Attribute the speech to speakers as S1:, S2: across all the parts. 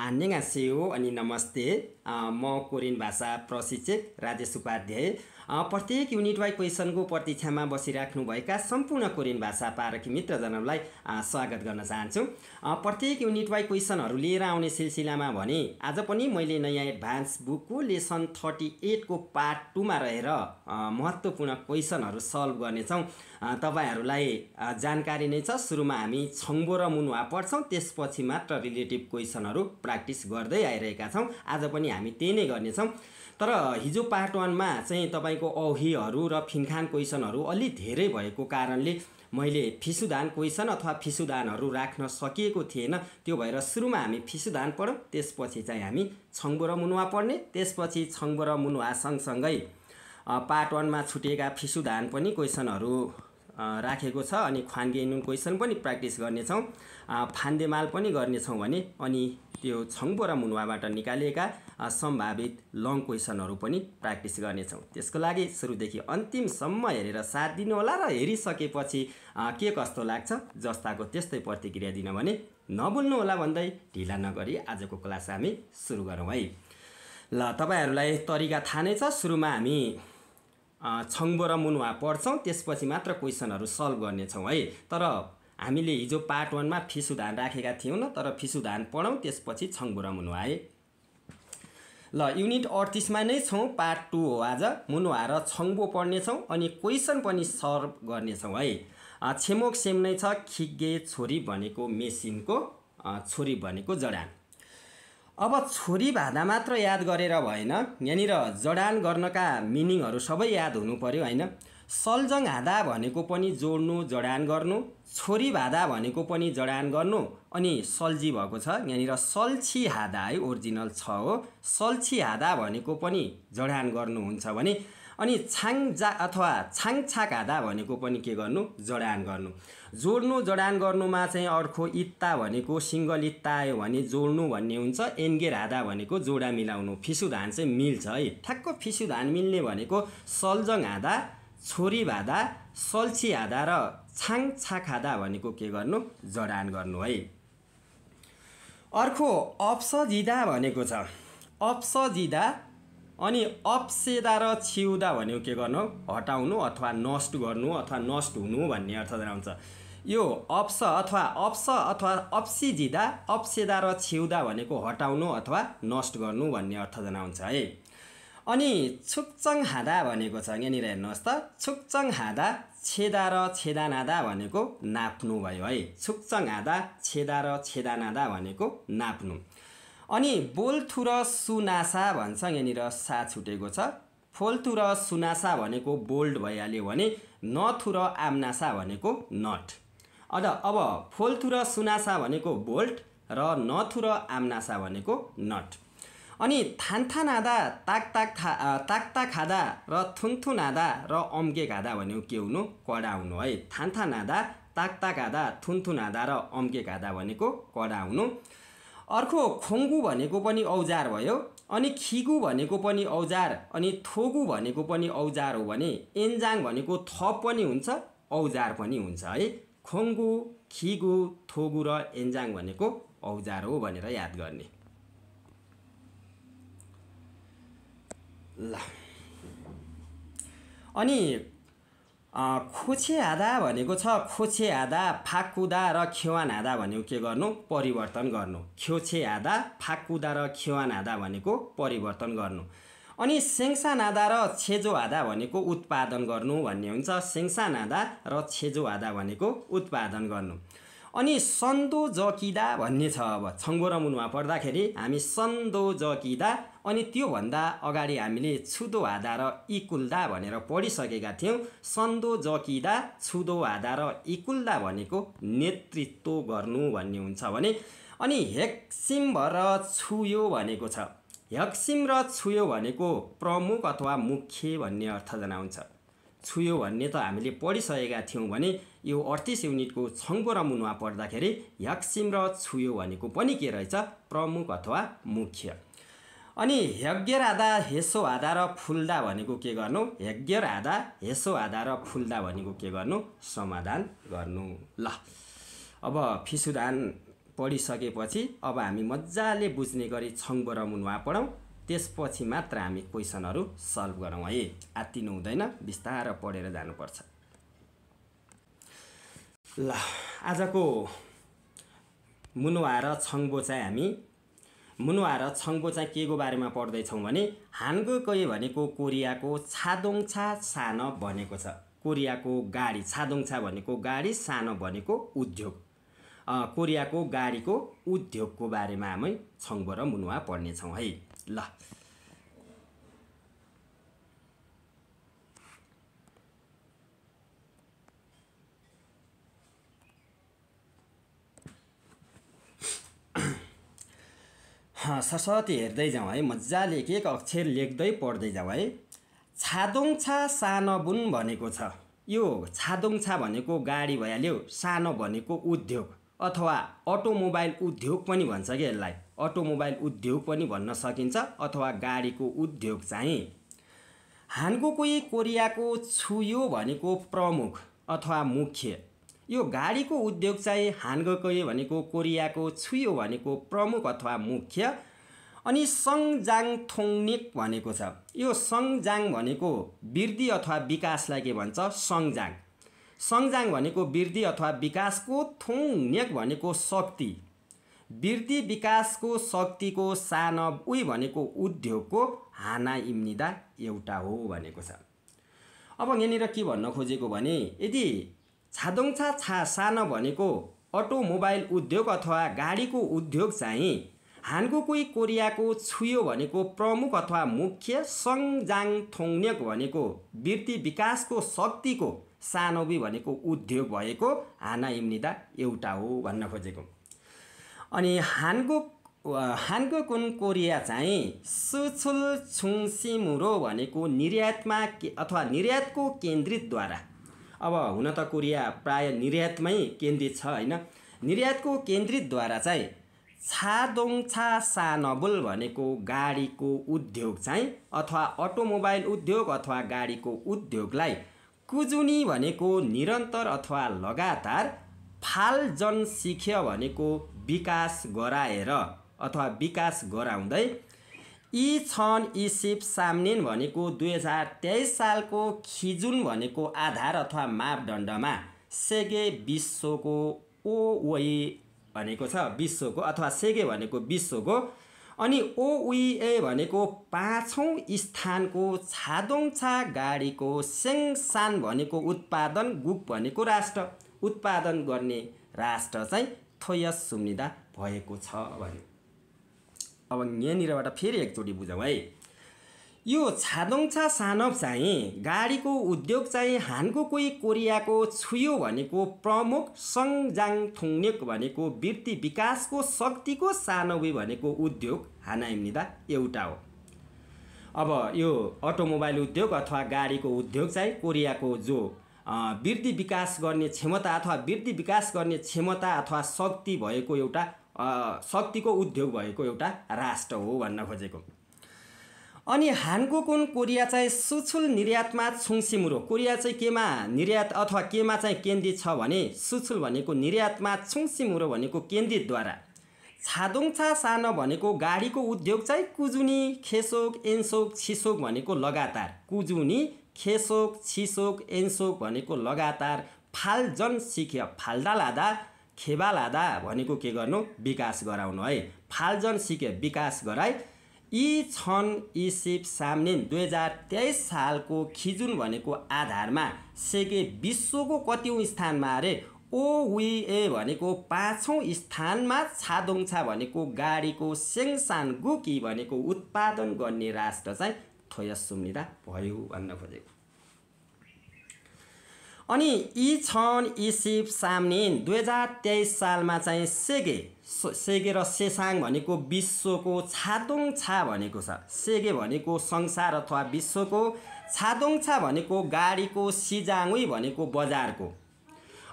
S1: 안녕하세요 अनि नमस्ते म कोरियन भाषा प्रशिक्षक राजेश उपाध्याय प्रत्येक युनिट वाइ क्वेशनको प्रतीक्षामा बसिराख्नुभएका सम्पूर्ण कोरियन भाषा पारखी मित्रजनहरूलाई स्वागत गर्न चाहन्छु। प्रत्येक युनिट वाइ क्वेशनहरू लिएर आउने सिलसिलामा भने आज पनि मैले नयाँ एडभान्स बुकको लेसन 38 को पार्ट 2 मा रहेर महत्त्वपूर्ण क्वेशनहरू सल्भ गर्नेछौँ। तपाईहरुलाई जानकारी नै छ, सुरुमा हामी छङ्बो र मुनुवा पढ्छौँ, त्यसपछि मात्र रिलेटिभ क्वेशनहरू प्र्याक्टिस गर्दै आइरहेका छौँ। आज पनि हामी त्यही नै गर्नेछौँ। तर हिजो पार्ट 1 मा चाहिँ तपाईको औहीहरू र फिनखान क्वेशनहरू अलि धेरै भएको कारणले मैले फिसुदान क्वेशन अथवा फिसुदानहरू राख्न सकिएको थिएन। त्यो भएर सुरुमा हामी फिसुदान पढौँ, त्यसपछि चाहिँ हामी छङ्बो र मुनुवा पढ्ने, त्यसपछि छङ्बो र मुनुवा सँगसँगै पार्ट 1 मा छुटेका फिसुदान पनि क्वेशनहरू राखेको छ अनि ख्वान्गे नुन क्वेशन पनि प्र्याक्टिस गर्नेछौँ, फान्देमाल पनि गर्नेछौँ भने अनि त्यो छङ्बो र मुनुवाबाट निकालिएका सम्भावित लङ क्वेशनहरू पनि प्र्याक्टिस गर्नेछौँ। त्यसको लागि सुरुदेखि अन्तिमसम्म हेरेर साथ दिनु होला र हेरिसकेपछि के कस्तो लाग्छ जस्ताको त्यस्तै प्रतिक्रिया दिन भने नभुल्नु होला भन्दै ढिला नगरी आजको क्लास हामी सुरु गरौँ है। ल तपाईहरुलाई तरिका थाहा नै छ, सुरुमा हामी छङ्बो र मुनुवा पढ्छौँ, त्यसपछि मात्र क्वेशनहरू सल्भ गर्नेछौँ है। तर हामीले हिजो पार्ट 1 मा फिसुदान राखेका थियौँ न, तर फिसुदान पढौँ त्यसपछि छङ्बो र मुनुवा है। ल युनिट 38 मा नै छौँ, पार्ट 2 हो आज। मुनुवा र छङ्बो पढ्नेछौँ अनि क्वेशन पनि सल्भ गर्नेछौँ है। छेमोक सेम नै छ, खिगे छोरी भनेको मेसिनको, छोरी भनेको जडान। अब छोरी भादा मात्र याद गरेर भएन, यहाँनिर जडान गर्नका मिनिङहरू सबै याद हुनु पर्यो हैन। सल्जङ हादा भनेको पनि जोड्नु, जडान गर्नु, छोरी भादा भनेको पनि जडान गर्नु अनि सल्जी भएको छ यहाँनिर सल्छी हादा है, ओरिजिनल छ हो। सल्छी हादा भनेको पनि जडान गर्नुहुन्छ भने अनि छाङजा अथवा छाङछाक हादा भनेको पनि के गर्नु, जडान गर्नु। जोड्नु जडान गर्नुमा चाहिँ अर्को इत्ता भनेको सिंगल इत्ता आयो भने जोड्नु भन्ने हुन्छ, एन्गेर हादा भनेको जोडा मिलाउनु। फिसुदान चाहिँ मिल्छ है, ठ्याक्क फिसुदान मिल्ने भनेको सल्जङ हादा, छोरी भादा, सल्छी हादा र छाङछाक हादा भनेको के गर्नु, जडान गर्नु है। अर्को अप्सजिदा भनेको छ, अप्सजिदा अनि अप्सेदा र छिउदा भनेको के गर्नु, हटाउनु अथवा नष्ट गर्नु अथवा नष्ट हुनु भन्ने अर्थ जनाउँछ। यो अप्स अथवा अप्सिजिदा, अप्सेदा र छिउदा भनेको हटाउनु अथवा नष्ट गर्नु भन्ने अर्थ जनाउँछ है। अनि छुक्चङ हादा भनेको छ, यहाँनिर हेर्नुहोस् त, छुक्चङ हादा छेदा र छेदानादा भनेको नाप्नु भयो है। छुक्चङ हादा छेदा र छेदानादा भनेको नाप्नु। अनि बोल्थु र सुनासा भन्छ, यहाँनिर सा छुटेको छ। फोल्थु र सुनासा भनेको बोल्ड भइहाल्यो भने नथु र आम्नासा भनेको नट। अब फोल्थु र सुनासा भनेको बोल्ट र नथु र आम्नासा भनेको नट। अनि थान्थानादा ताकताक हादा र थुन्थुनादा र अम्के हादा भनेको के हुनु, कडाउनु है। थान्थानादा ताकताक हादा, थुन्थुनादा र अम्के हादा भनेको कडाउनु। अर्को खोङ्गु भनेको पनि औजार भयो अनि खिगु भनेको पनि औजार अनि थोगु भनेको पनि औजार हो भने एन्जाङ भनेको थप पनि हुन्छ औजार पनि हुन्छ है। खोङ्गु, खिगु, थोगु र एन्जाङ भनेको औजार हो भनेर याद गर्ने। ल अनि खोछे हादा भनेको छ, खोछे हादा, फाकुदा र खेवान हादा भनेको के गर्नु, परिवर्तन गर्नु। खोछे हादा, फाकुदा र खेवान हादा भनेको परिवर्तन गर्नु। अनि सेङ्सा नादा र छेजो हादा भनेको उत्पादन गर्नु भन्ने हुन्छ। सेङ्सा नादा र छेजो हादा भनेको उत्पादन गर्नु। अनि सन्दो जकिदा भन्ने छ। अब छङ्बो र मुनुवा पढ्दाखेरि हामी सन्दो जकिदा अनि त्योभन्दा अगाडि हामीले छुदो हादा र इकुल्दा भनेर पढिसकेका थियौँ। सन्दो जकिदा, छुदो हादा र इकुल्दा भनेको नेतृत्व गर्नु भन्ने हुन्छ भने अनि हेक्सिम र छुयो भनेको छ। हेक्सिम र छुयो भनेको प्रमुख अथवा मुख्य भन्ने अर्थ जनाउँछ। छुयो भन्ने त हामीले पढिसकेका थियौँ भने यो 38 युनिटको छङ्बो र मुनुवा पढ्दाखेरि हेक्सिम र छुयो भनेको पनि के रहेछ, प्रमुख अथवा मुख्य। अनि हेग्गेर हादा, हेसो हादा र फुल्दा भनेको के गर्नु, हेग्गेर हादा, हेसो हादा र फुल्दा भनेको के गर्नु, समाधान गर्नु। ल अब फिसुदान पढिसकेपछि अब हामी मजाले बुझ्ने गरी छङ्बो र मुनुवा पढौँ, त्यसपछि मात्र हामी क्वेसनहरू सल्भ गरौँ है। आत्तिनु हुँदैन, बिस्तारै पढेर जानुपर्छ। ल आजको मुनुवा र छङ्बो चाहिँ हामी के को बारेमा पढ्दैछौँ भने हानगुकै भनेको कोरियाको छादोङछा सानो भनेको छ। कोरियाको गाडी, छादोङछा भनेको गाडी, सानो भनेको उद्योग। कोरियाको गाडीको उद्योगको बारेमा हामी छङ्बो र मुनुवा पढ्नेछौँ है। ल सरस्वती हेर्दै जाउँ है, मजाले एक एक अक्षर लेख्दै पढ्दै जाउँ है। छादोङछा सानोबुन भनेको छ। यो छादोङछा भनेको गाडी भइहाल्यो, सानो भनेको उद्योग अथवा अटोमोबाइल उद्योग पनि भन्छ कि यसलाई। अटोमोबाइल उद्योग पनि भन्न सकिन्छ अथवा गाडीको उद्योग चाहिँ। हानगुकै कोरियाको छुयो भनेको प्रमुख अथवा मुख्य। यो गाडीको उद्योग चाहिँ हानगुकै भनेको कोरियाको छुयो भनेको प्रमुख अथवा मुख्य। अनि सङजाङ थोङनिक भनेको छ। यो सङजाङ भनेको वृद्धि अथवा विकासलाई के भन्छ? सङजाङ। सङजाङ भनेको वृद्धि अथवा विकासको, थोङनेक भनेको शक्ति, वृद्धि विकासको शक्तिको, सानो उही भनेको उद्योगको, हाना इम्निदा एउटा हो भनेको छ। अब यहाँनिर के भन्न खोजेको भने यदि छादोङछा सानो भनेको अटोमोबाइल उद्योग अथवा गाडीको उद्योग चाहिँ हानगुकै कोरियाको छुयो भनेको प्रमुख अथवा मुख्य, सङजाङ थोङनेक भनेको वृद्धि विकासको शक्तिको, सानोबी भनेको उद्योग भएको हाना इम्निदा एउटा हो भन्न खोजेको। अनि हानगुकुन कोरिया चाहिँ सुछुल छुङसिमुरो भनेको निर्यातमा अथवा निर्यातको केन्द्रितद्वारा। अब हुन त कोरिया प्राय निर्यातमै केन्द्रित छ हैन। निर्यातको केन्द्रितद्वारा चाहिँ छादोङछा सानोबुल भनेको गाडीको उद्योग चाहिँ अथवा अटोमोबाइल उद्योग अथवा गाडीको उद्योगलाई कुजुनी भनेको निरन्तर अथवा लगातार, फालजन सिख्य भनेको विकास गराएर अथवा विकास गराउँदै, यी छन इसिप सामनेन भनेको 2023 सालको खिजुन भनेको आधार अथवा मापदण्डमा सेगे विश्वको ओवई भनेको छ, विश्वको अथवा सेगे भनेको विश्वको, अनि ओउए भनेको 5औं स्थानको छादोङछा गाडीको, सेङसान भनेको उत्पादन, गुक भनेको राष्ट्र, उत्पादन गर्ने राष्ट्र चाहिँ थोयस सुम्निदा भएको छ भने। अब यहाँनिरबाट फेरि एकचोटि बुझौँ है। यो छादोङछा सानो चाहिँ गाडीको उद्योग चाहिँ हानगुकै कोरियाको छुयो भनेको प्रमुख, सङजाङ थोङनेक भनेको वृद्धि विकासको शक्तिको, सानोबी भनेको उद्योग, हाना इम्निदा एउटा हो। अब यो अटोमोबाइल उद्योग अथवा गाडीको उद्योग चाहिँ कोरियाको जो वृद्धि विकास गर्ने क्षमता अथवा वृद्धि विकास गर्ने क्षमता अथवा शक्ति भएको एउटा शक्तिको उद्योग भएको एउटा राष्ट्र हो भन्न खोजेको। अनि हानगुकुन कोरिया चाहिँ सुछुल निर्यातमा छुङसिमुरो, कोरिया चाहिँ केमा निर्यात अथवा केमा चाहिँ केन्द्रित छ भने सुछुल भनेको निर्यातमा, छुङसिमुरो भनेको केन्द्रितद्वारा, छादोङछा सानो भनेको गाडीको उद्योग चाहिँ कुजुनी, खेसोक, एन्सोक, छिसोक भनेको लगातार, कुजुनी, खेसोक, छिसोक, एन्सोक भनेको लगातार, फालजन सिख्य, फाल्दा लादा, खेबा लादा भनेको के गर्नु? विकास गराउनु है। फालजन सिके विकास गराई, यी छन इसिप सामनेन 2023 सालको खिजुन भनेको आधारमा सेगे विश्वको कतिौं स्थानमा अरे? ओउए भनेको 5औं स्थानमा, छादोङछा भनेको गाडीको, सेङसान गुकी भनेको उत्पादन गर्ने राष्ट्र चाहिँ थोयस सुम्निदा भयो भन्न खोजेको। अनि यी छन इसिप सामनेन 2023 सालमा चाहिँ सेगे र सेसाङ भनेको विश्वको, छादोङछा भनेको छ, सेगे भनेको संसार अथवा विश्वको, छादोङछा भनेको गाडीको, सिजाङुई भनेको बजारको।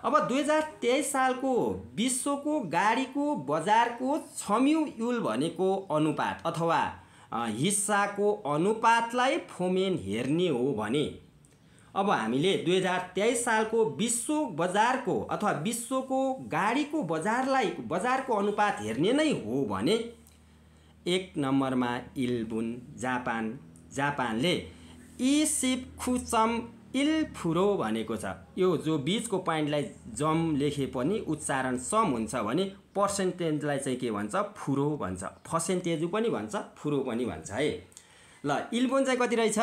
S1: अब 2023 सालको विश्वको गाडीको बजारको छम्युल भनेको अनुपात अथवा हिस्साको अनुपातलाई फोमेन हेर्ने हो भने अब हामीले 2023 सालको विश्व बजारको अथवा विश्वको गाडीको बजारको अनुपात हेर्ने नै हो भने 1 नम्बरमा इल्बुन जापानले इसिप्खुचम इल्फुरो भनेको छ। यो जो बीचको प्वाइन्टलाई जम लेखे पनि उच्चारण सम हुन्छ भने पर्सेन्टेजलाई चाहिँ के भन्छ, फुरो भन्छ। पर्सेन्टेज पनि भन्छ, फुरो पनि भन्छ है। ल इल्बुन चाहिँ कति रहेछ,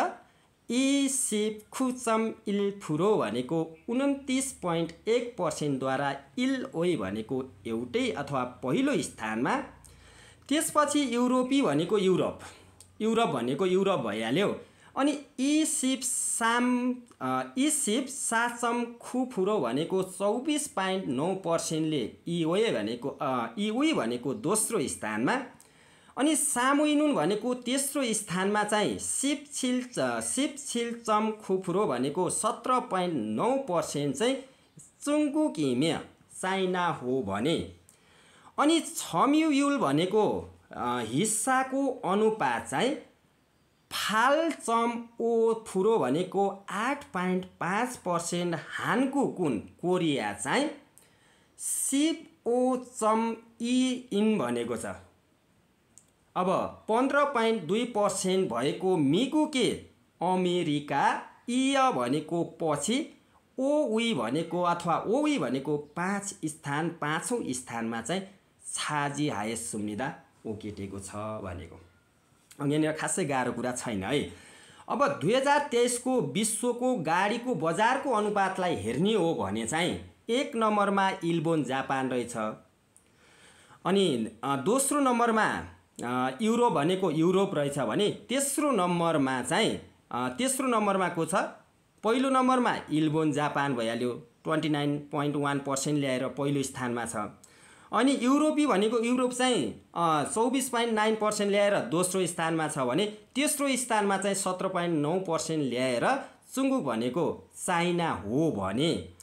S1: इसिप्खुचम इल्फुरो भनेको 29.1% द्वारा इलओई भनेको एउटै अथवा पहिलो स्थानमा। त्यसपछि युरोपी भनेको युरोप भनेको युरोप भइहाल्यो। अनि इसिप साचम खुफुरो भनेको 24.9%ले इउई भनेको दोस्रो स्थानमा। अनि सामुइनुन भनेको तेस्रो स्थानमा चाहिँ सिपछिलचम खुफुरो भनेको 17.9% चाहिँ चुङ्गुकिमे चाइना हो भने। अनि छम्युयुल भनेको हिस्साको अनुपात चाहिँ फालचम ओ फुरो भनेको 8.5%, हान्कुकुन कोरिया चाहिँ सिपओचम इन भनेको छ। अब 15.2% भएको मिगुके अमेरिका इय भनेको पछि ओवी भनेको अथवा ओवी भनेको 5औं स्थानमा चाहिँ छाजी हायस सुम्निदा ओकेटेको छ भनेको। यहाँनिर खासै गाह्रो कुरा छैन है। अब 2023 को विश्वको गाडीको बजारको अनुपातलाई हेर्ने हो भने चाहिँ 1 नम्बरमा इल्बोन जापान रहेछ। अनि दोस्रो नम्बरमा युरोप भनेको युरोप रहेछ भने तेस्रो नम्बरमा को छ, पहिलो नम्बरमा इल्बोन जापान भइहाल्यो 29.1% ल्याएर पहिलो स्थानमा छ। अनि युरोपी भनेको युरोप चाहिँ 24.9% ल्याएर दोस्रो स्थानमा छ भने तेस्रो स्थानमा चाहिँ 17.9% ल्याएर चुङ्गुक भनेको चाइना हो भने।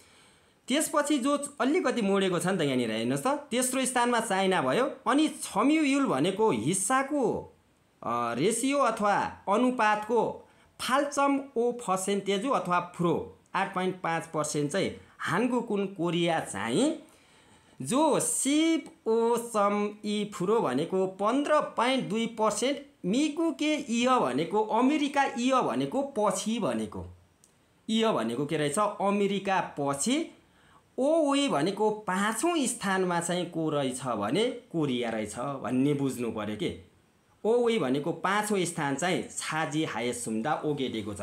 S1: त्यसपछि जो अलिकति मोडेको छ नि त यहाँनिर हेर्नुहोस् त, तेस्रो स्थानमा चाइना भयो। अनि छम्युयुल भनेको हिस्साको रेसियो अथवा अनुपातको फाल्चम ओ पर्सेन्टेज अथवा फ्रो 8.5% चाहिँ हान्गुकुन कोरिया चाहिँ, जो सिपओचम इ फुरो भनेको 15.2%, मिगुके इय भनेको अमेरिका इय भनेको पछि भनेको, इय भनेको के रहेछ अमेरिका पछि, ओवी भनेको 5औं स्थानमा चाहिँ को रहेछ भने कोरिया रहेछ भन्ने बुझ्नु पर्यो के। ओवी भनेको 5औं स्थान चाहिँ छाजी हायस सुम्दा ओगेटेको छ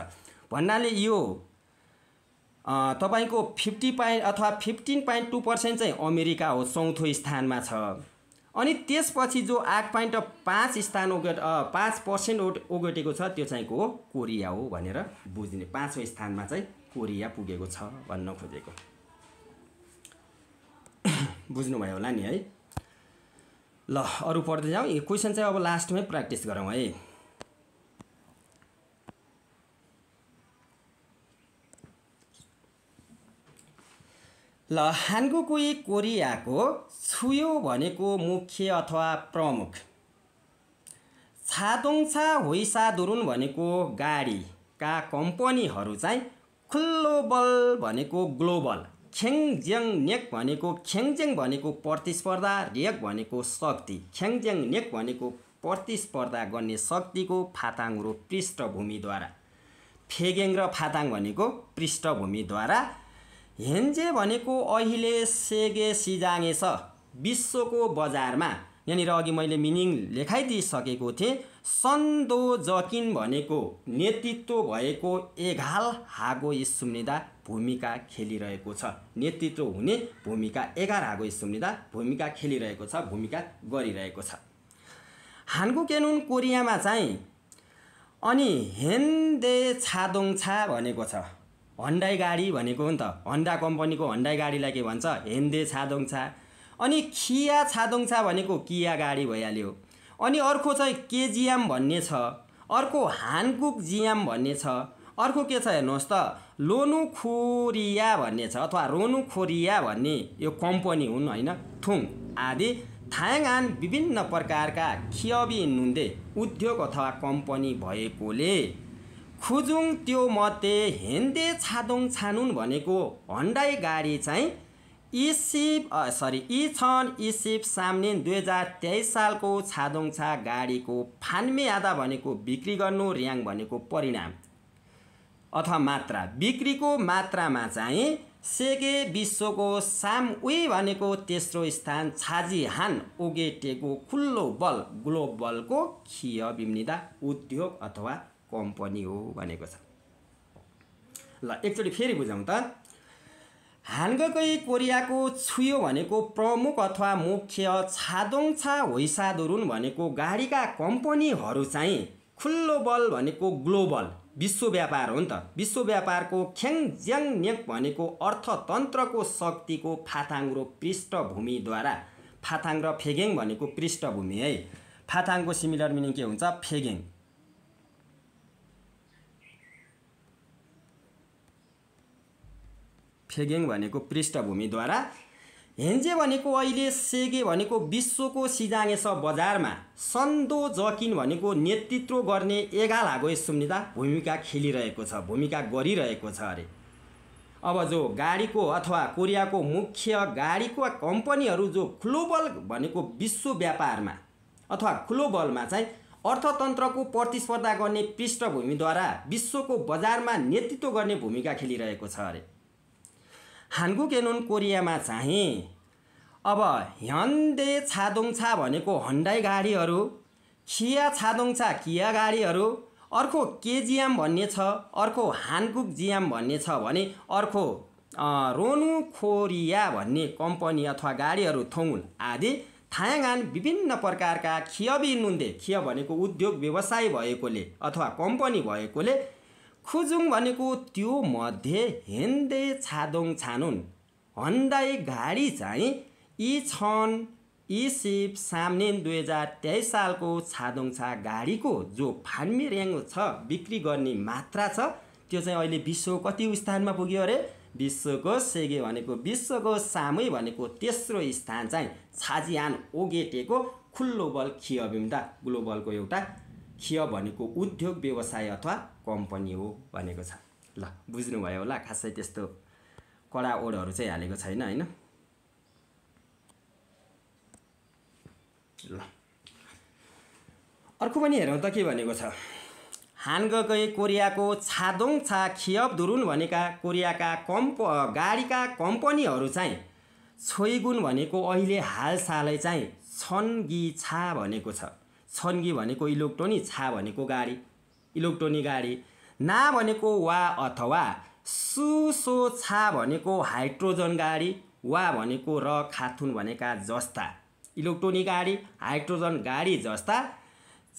S1: भन्नाले यो तपाईको 15.2% चाहिँ अमेरिका हो, 4औं स्थानमा छ। अनि त्यसपछि जो 8.5% ओगटेको छ त्यो चाहिँ को कोरिया हो भनेर बुझ्ने। 5औं स्थानमा चाहिँ कोरिया पुगेको छ भन्न खोजेको बुझ्नुभयो होला नि है। ल अरु पढ्दै जाउँ। यो क्वेसन चाहिँ अब लास्टमै प्र्याक्टिस गरौँ है। ल हान्गुकुई कोरियाको छुयो भनेको मुख्य अथवा प्रमुख, छादोङछा होइसादुरुन भनेको गाडीका कम्पनीहरू चाहिँ, खुल्लोबल भनेको ग्लोबल, ख्याङज्याङ नेक भनेको प्रतिस्पर्धा, रेक भनेको शक्ति, ख्याङज्याङ नेक भनेको प्रतिस्पर्धा गर्ने शक्तिको फाताङ र पृष्ठभूमिद्वारा, फेगेङ र फाताङ भनेको पृष्ठभूमिद्वारा, हेन्जे भनेको अहिले सेगे सिजाङे छ विश्वको बजारमा। यहाँनिर अघि मैले मिनिङ लेखाइदिइसकेको थिएँ। सन्दो जकिन भनेको नेतृत्व भएको एघाल हागो इस्सुम्निदा भूमिका खेलिरहेको छ, नेतृत्व हुने भूमिका 11 हागो इस्सुम्निदा भूमिका खेलिरहेको छ, भूमिका गरिरहेको छ। हान्गुकेनुन कोरियामा चाहिँ अनि हेन्डे छादोङछा भनेको छ, हन्डाई गाडी भनेको हो नि त, हन्डा कम्पनीको हन्डाई गाडीलाई के भन्छ हेन्डे छादोङछा। अनि खिया छादोङछा भनेको किया गाडी भइहाल्यो। अनि अर्को चाहिँ केजिएम भन्ने छ, अर्को हान्कुक जिएम भन्ने छ, अर्को के छ हेर्नुहोस् त लोनु खोरिया भन्ने छ अथवा रोनु खोरिया भन्ने यो कम्पनी हुन् हैन, थुङ आदि थाङआन विभिन्न प्रकारका खियबी नुन्दे उद्योग अथवा कम्पनी भएकोले खुजुङ त्यो मध्ये हेन्दे छादोङ छानुन भनेको हन्डाई गाडी चाहिँ इछन इसिप सामने 2023 सालको छादोङछा गाडीको फान्मे आधा भनेको बिक्री गर्नु, र्याङ भनेको परिणाम अथवा मात्रा। बिक्रीको मात्रामा चाहिँ सेगे विश्वको सामउई भनेको तेस्रो स्थान, छाजी हान ओगेटेको खुल्लो बल ग्लोबलको खिय बिम्निदा उद्योग अथवा कम्पनी हो भनेको छ। ल एकचोटि फेरि बुझौँ त। हानगकै कोरियाको छुयो भनेको प्रमुख अथवा मुख्य, छादोङछा होइसादुरुन भनेको गाडीका कम्पनीहरू चाहिँ, खुल्लो बल भनेको ग्लोबल विश्व व्यापार हो नि त। विश्व व्यापारको ख्याङज्याङनेक भनेको अर्थतन्त्रको शक्तिको फाथाङ र पृष्ठभूमिद्वारा, फाथाङ र फेगेङ भनेको पृष्ठभूमि है। फाथाङको सिमिलर मिनिङ के हुन्छ? फेगेङ। फेगेङ भनेको पृष्ठभूमिद्वारा। हेन्जे भनेको अहिले, सेगे भनेको विश्वको सिजाङेस बजारमा, सन्दो जकिन भनेको नेतृत्व गर्ने एघाल हागो सुम्निदा भूमिका खेलिरहेको छ, भूमिका गरिरहेको छ अरे। अब जो गाडीको अथवा कोरियाको मुख्य गाडीको कम्पनीहरू जो ग्लोबल भनेको विश्व व्यापारमा अथवा ग्लोबलमा चाहिँ अर्थतन्त्रको प्रतिस्पर्धा गर्ने पृष्ठभूमिद्वारा विश्वको बजारमा नेतृत्व गर्ने भूमिका खेलिरहेको छ अरे। हानगुक एनोन कोरियामा चाहिँ अब ह्यान्डे छादोङछा भनेको हन्डाई गाडीहरू, खिया छादोङछा किया गाडीहरू, अर्को केजिएम भन्ने छ, अर्को हानगुक जिएम भन्ने छ भने अर्को रोनु कोरिया भन्ने कम्पनी अथवा गाडीहरू थोङुल आदि थायाङान विभिन्न प्रकारका खियबी नुन्दे, खिय भनेको उद्योग व्यवसाय भएकोले अथवा कम्पनी भएकोले, खुजुङ भनेको त्यो मध्ये हेन्दे छादोङ छानुन हन्डाई गाडी चाहिँ इछन इसिप सामने 2023 सालको छादोङछा गाडीको जो फान्मे र्याङ छ, बिक्री गर्ने मात्रा छ, त्यो चाहिँ अहिले विश्वको कति स्थानमा पुग्यो अरे? विश्वको सेगे भनेको विश्वको सामै भनेको तेस्रो स्थान चाहिँ छाजियान ओगेटेको खुल्लो बल खिय बिम्दा ग्लोबलको एउटा खिय भनेको उद्योग व्यवसाय अथवा कम्पनी हो भनेको छ। ल बुझ्नुभयो होला, खासै त्यस्तो कडा ओडहरू चाहिँ हालेको छैन हैन। ल अर्को पनि हेरौँ त के भनेको छ। हानगकै कोरियाको छादोङछा खियब दुरुन भनेका कोरियाका गाडीका कम्पनीहरू चाहिँ छोइगुन भनेको अहिले हालसालै चाहिँ छन्गी छा भनेको छ। छन्गी भनेको इलेक्ट्रोनिक, छा भनेको गाडी, इलेक्ट्रोनिक गाडी, ना भनेको वा अथवा सुसो छा भनेको हाइड्रोजन गाडी, वा भनेको र खाथुन भनेका जस्ता इलेक्ट्रोनिक गाडी, हाइड्रोजन गाडी जस्ता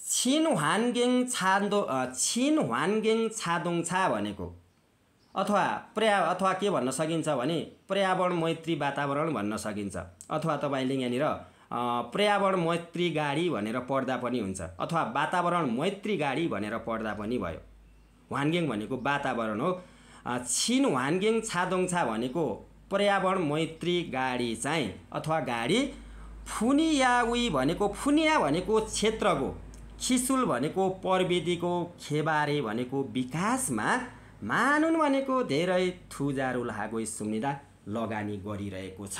S1: छिनह्वानगेङ छादोङछा भनेको अथवा के भन्न सकिन्छ भने पर्यावरण मैत्री वातावरण भन्न सकिन्छ, अथवा तपाईले यहाँनिर पर्यावरण मैत्री गाडी भनेर पढ्दा पनि हुन्छ, अथवा वातावरण मैत्री गाडी भनेर पढ्दा पनि भयो। ह्वानगेङ भनेको वातावरण हो, छिनह्वानगेङ छादोङछा भनेको पर्यावरण मैत्री गाडी चाहिँ अथवा गाडी, फुनियावी भनेको फुनिया भनेको क्षेत्रको, खिसुल भनेको प्रविधिको, खेबारे भनेको विकासमा, मानुन भनेको धेरै थुजारु लागो सुम्निदा लगानी गरिरहेको छ।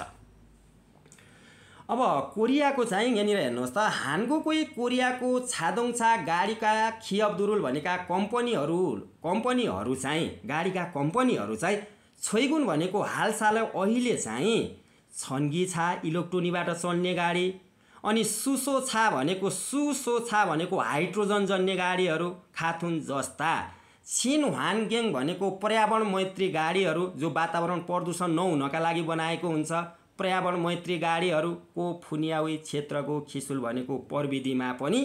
S1: अब कोरियाको चाहिँ यहाँनिर हेर्नुहोस् त, हानगुकै कोरियाको छादोङछा गाडीका खियबदुरुल भनेका कम्पनीहरू चाहिँ गाडीका कम्पनीहरू चाहिँ छोइगुन भनेको हालसालै अहिले चाहिँ छन्गी छा इलेक्ट्रोनिकबाट चल्ने गाडी, अनि सुसो छा भनेको हाइड्रोजन जन्ने गाडीहरू, खाथुन जस्ता, छिनह्वानगेङ भनेको पर्यावरण मैत्री गाडीहरू जो वातावरण प्रदूषण नहुनका लागि बनाएको हुन्छ, पर्यावरण मैत्री गाडीहरूको फुनियावी क्षेत्रको, खिसुल भनेको प्रविधिमा पनि,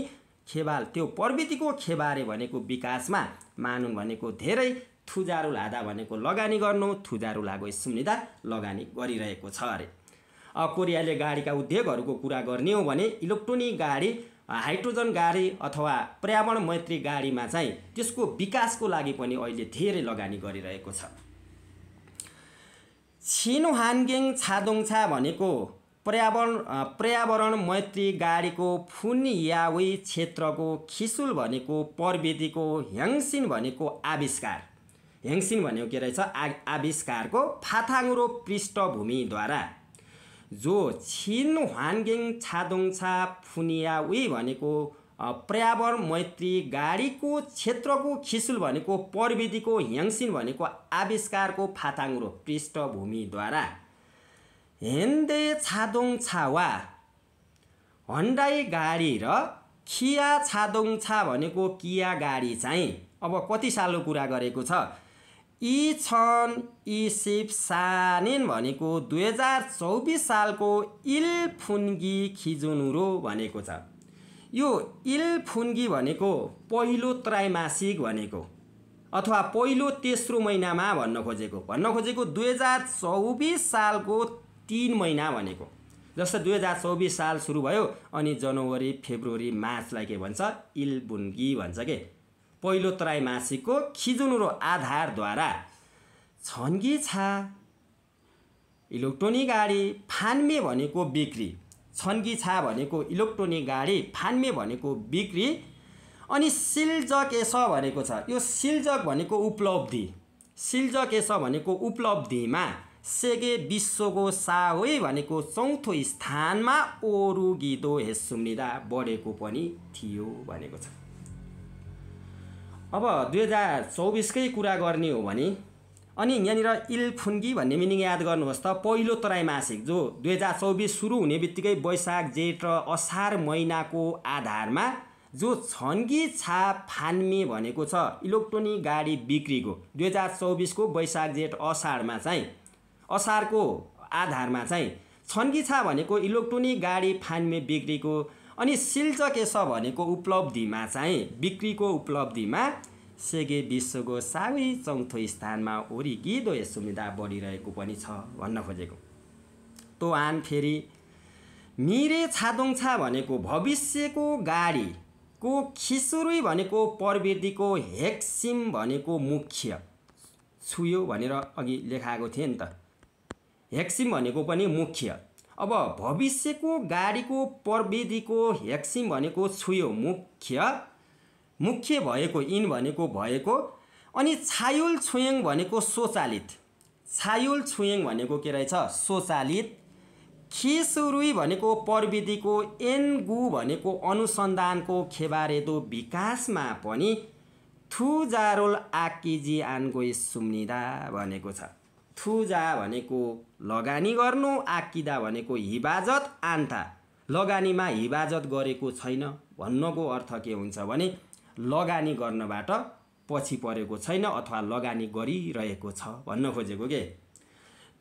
S1: खेबाल त्यो प्रविधिको, खेबारे भनेको विकासमा, मानुन भनेको धेरै, थुजारु लादा भनेको लगानी गर्नु, थुजारु लागो सुम्निदा लगानी गरिरहेको छ अरे। कोरियाले गाडीका उद्योगहरूको कुरा गर्ने हो भने इलेक्ट्रोनिक गाडी, हाइड्रोजन गाडी अथवा पर्यावरण मैत्री गाडीमा चाहिँ त्यसको विकासको लागि पनि अहिले धेरै लगानी गरिरहेको छ। छिनह्वानगेङ छादोङछा भनेको पर्यावरण मैत्री गाडीको फुनियावी क्षेत्रको खिसुल भनेको प्रविधिको ह्याङसिन भनेको आविष्कार। ह्याङसिन भनेको के रहेछ? आविष्कारको फाथाङ्रो पृष्ठभूमिद्वारा जो छिन ह्वान्गेङ छादोङछा फुनियावी भनेको पर्यावरण मैत्री गाडीको क्षेत्रको खिसुल भनेको प्रविधिको ह्याङसिन भनेको आविष्कारको फाथाङ्रो पृष्ठभूमिद्वारा हेन्डे छादोङछा वा हन्डाई गाडी र खिया छादोङछा भनेको किया गाडी चाहिँ अब कति सालको कुरा गरेको छ? यी छन् इसिप सानेन भनेको 2024 सालको इलफुन्गी खिजुनुरो भनेको छ। यो इलफुन्गी भनेको पहिलो त्रैमासिक भनेको अथवा पहिलो तेस्रो महिनामा भन्न खोजेको 2024 सालको 3 महिना भनेको। जस्तो 2024 साल सुरु भयो अनि जनवरी फेब्रुअरी मार्चलाई के भन्छ? इलबुन्गी भन्छ के। पहिलो त्रैमासिकको खिजुनुरो आधारद्वारा छन्गी छा इलेक्ट्रोनिक गाडी फान्मे भनेको बिक्री, छन्गी छा भनेको इलेक्ट्रोनिक गाडी फान्मे भनेको बिक्री अनि सिल्जक एस भनेको छ। यो सिल्जक भनेको उपलब्धि, सिल्जक एस भनेको उपलब्धिमा सेगे विश्वको सावै भनेको चौथो स्थानमा ओरुगिदो हेसुम्निदा बढेको पनि थियो भनेको छ। अब 2024 कै कुरा गर्ने हो भने अनि यहाँनिर इलफुन्गी भन्ने मिनिङ याद गर्नुहोस् त। पहिलो त्रैमासिक जो 2024 सुरु हुने बित्तिकै वैशाख जेठ र असार महिनाको आधारमा जो छन्गी छा फान्मे भनेको छ इलेक्ट्रोनिक गाडी बिक्रीको 2024 को वैशाख जेठ असारमा चाहिँ असारको आधारमा चाहिँ छन्गी छा भनेको इलेक्ट्रोनिक गाडी फान्मे बिक्रीको अनि सिल्चकेस भनेको उपलब्धिमा चाहिँ बिक्रीको उपलब्धिमा सेगे विश्वको सावै चौथो स्थानमा ओरिगिदो सुविधा बढिरहेको पनि छ भन्न खोजेको। तो आन फेरि मिरे छादोङछा भनेको भविष्यको गाडीको खिसुरुई भनेको प्रविधिको हेक्सिम भनेको मुख्य छुयो भनेर अघि लेखाएको थिएँ नि त। हेक्सिम भनेको पनि मुख्य। अब भविष्यको गाडीको प्रविधिको हेक्सिम भनेको छुयो मुख्य भएको इन भनेको भएको अनि छायुल छुयङ भनेको स्वचालित, छायुल छुयङ भनेको के रहेछ? स्वचालित। खिसुरुई भनेको प्रविधिको एनगु भनेको अनुसन्धानको खेबारेदो विकासमा पनि थुजारोल आकिजी आन्गो सुम्निदा भनेको छ। थुजा भनेको लगानी गर्नु, आकिदा भनेको हिफाजत, आन्था लगानीमा हिफाजत गरेको छैन भन्नको अर्थ के हुन्छ भने लगानी गर्नबाट पछि परेको छैन अथवा लगानी गरिरहेको छ भन्न खोजेको के।